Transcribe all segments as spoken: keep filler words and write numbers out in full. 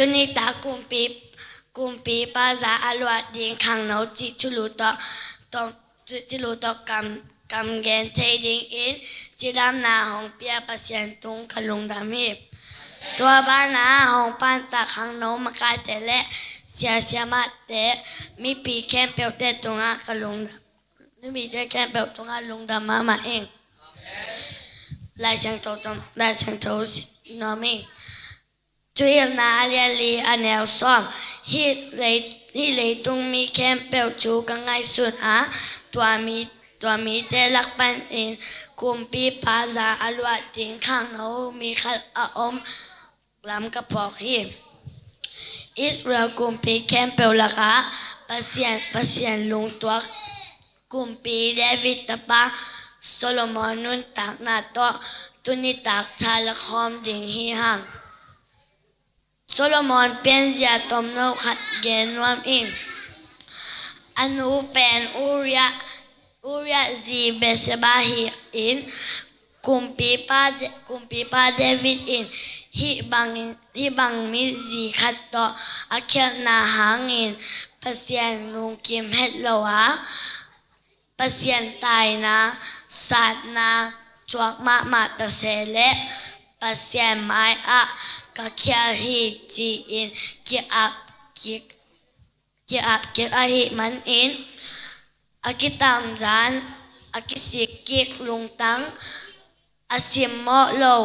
Tuni tak kumpi, kumpipa za a luah ding khangno cih thulu tawh, tawh, cih thulu tawh kam, kam gen thei dingin cidamna hong pia Pasian tung ka lungdam hi. Tua banah hong pantak khangno makaite le sia siamahte, mipi khempeuhte tungah ka lungdam. Mipite khempeuh tungah lungdam mahmah ing. Lai Siangtho tawh, Lai Siangtho nuam ing. Thuhilhna a lian li a neu sawm. Hih lei, hih leitung mi khempeuh thu ka ngaihsun a, tua mi, tua mite lak panin kumpipa za a luah ding khangno mi khat a om lam ka phawk hi. Israel kumpi khempeuh lakah Pasian, Pasian lungtuak kumpi David tapa Solomon nuntakna tawh tuni tak tha la khawm ding hi hang. Solomon pianzia tomno khat gen nuam ing. A nu pen Uriah, Uriah zi Bathsheba hi in, kumpipa, kumpipa David in hih bang, hih bang mi zi khat tawh a khialhna hangin Pasian lungkim het lo a, Pasian taina, satna thuak mahmah ta se leh Pasian mai-ah ka khial hi ci-in ki-ap kik, ki-ap kik ahih manin, a kitamzan, a kisik kik lungtang, a simmawh lo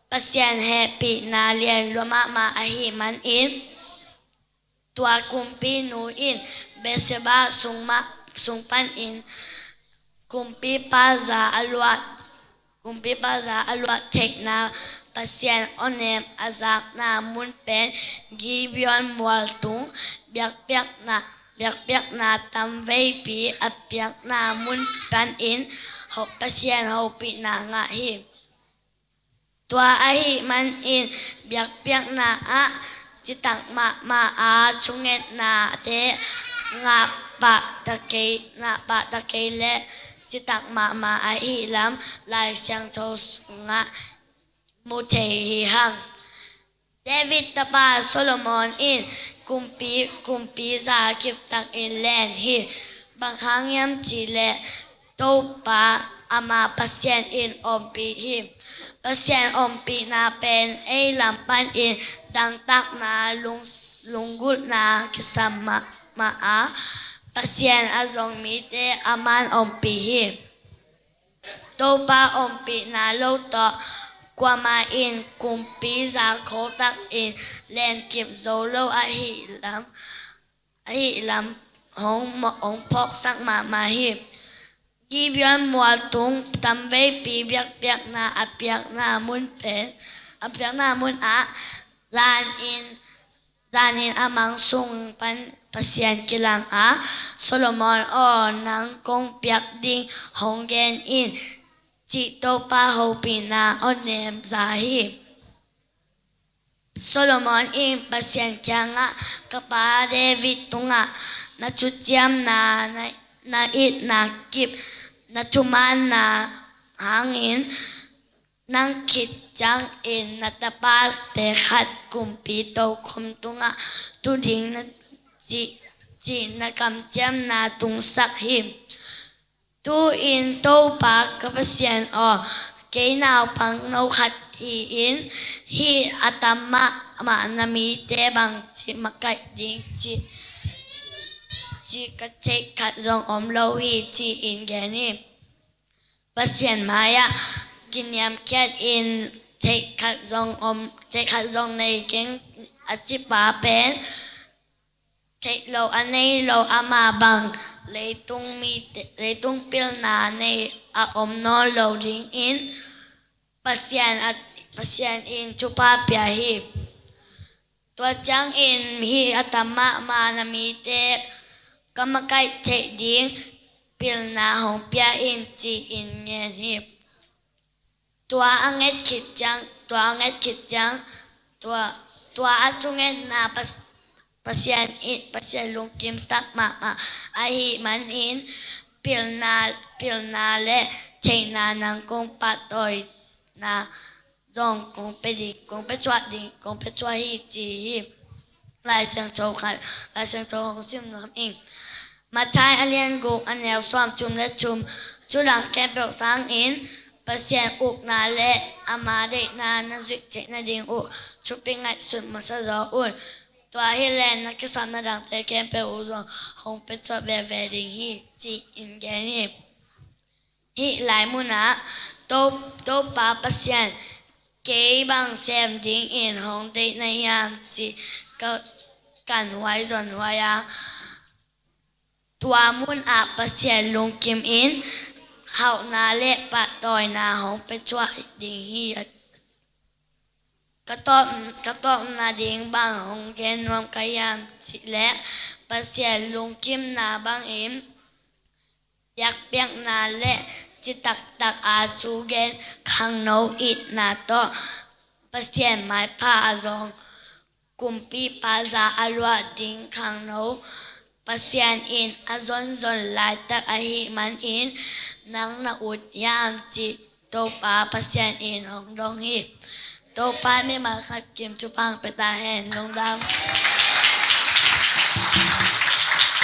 Pasian hehpihna lian lua mahmah ahih manin, tua kumpinu in Bathsheba sung mah, sung panin kumpipa za a luah, kumpipa za a luah theihna Pasian awnem a zakna mun pen Gibeon mual tung biakpiakna, biakpiakna tamveipi a piakna mun panin ho, Pasian hopihna ngah hi. Tua ahih manin biakpiakna ah citak mahmah a thungetnate ngah pah ta kei, ngah pah ta kei leh citak mahmah ahih lam Lai Siangtho sungah mu thei hi hang. David tapa Solomon in kumpi, kumpi za kiptakin len hi. Bang hang hiam cih leh Topa ama Pasian in ompih hi. Pasian ompihna pen ei lam panin dangtakna, lung, lunggulhna kisam mahmah a, Pasian a zong mite aman ompih hi. Topa ompihna lo tawh kuamah in kumpi za kho takin len kip zo lo ahih lam, ahih lam hong, hong phawksak mahmah hi. Gibeon mual tung tamveipi biakpiakna a piakna mun pen, a piakna mun ah zanin, zanin a mang sung pan Pasian kilang a, Solomon aw, nang kong piak ding hong gen in, cih Topa hopihna awnem za hi. Solomon in Pasian kiangah, ka pa David tungah na thuciamna, na, na itna kip, na thumaanna hangin nang khit ciangin na tapate khat kumpi tokhom tungah tu ding na cih, cih na kamciamna tungsak hi. Tu-in Topa ka Pasian aw, kei naupang no khat hi-in, hih a tam mahmah na mite bangci makaih ding cih, cih ka theih khat zong om lo hi, ci-in gen hi. Pasian mai-ah kiniamkhiat in theih khat zong om, theih khat zong nei keng a cipa pen theih loh a nei lo ama bang leitung mite, leitung pilna nei a om nawn lo dingin Pasian a, Pasian in thupha pia hi. Tua ciangin hih a tam mahmah na mite ka makaih theih ding pilna hong pia in, ci-in ngen hi. Tua a nget khit ciang, tua a nget khit ciang, tua, tua a thungetna Pas-, Pasian in, Pasian lungkimsak mahmah ahih manin pilna, pilna le theihna nang kong pahtawina zong kong pia ding, kong pia cuah ding, kong pia cuah hi ci hi. Lai Siangtho khat, Lai Siangtho hong sim nuam ing. Matthai a lian guk, a neu sawm thum le thum. Thu dang khempeuh sangin Pasian ukna le ama deihna na zuih theih nading uh thupi ngaihsut masa zaw un. Tua hi leh na kisapna dangte khempeuh uh zong hong pia cuah veve ding hi, ci-in gen hi. Hih lai munah To, Topa Pasian kei bang sem dingin hong deih na hiam cih ka, kan huai zon huai a, tua munah Pasian lungkim in hauhna le pahtawina hong pia cuah ding hi. Ka tawp, ka tawpna ding bang hong gen nuam ka hiam cih leh, Pasian lungkimna bangin biakpiakna le citaktak a thu gen khangno itna tawh Pasian maipha a zong kumpipa za a luah ding khangno Pasian in a zonzon laitak ahih manin nang na ut hiam cih Topa Pasian in hong dong hi. Topa mimal khat kim thupha pia ta hen. Lungdam.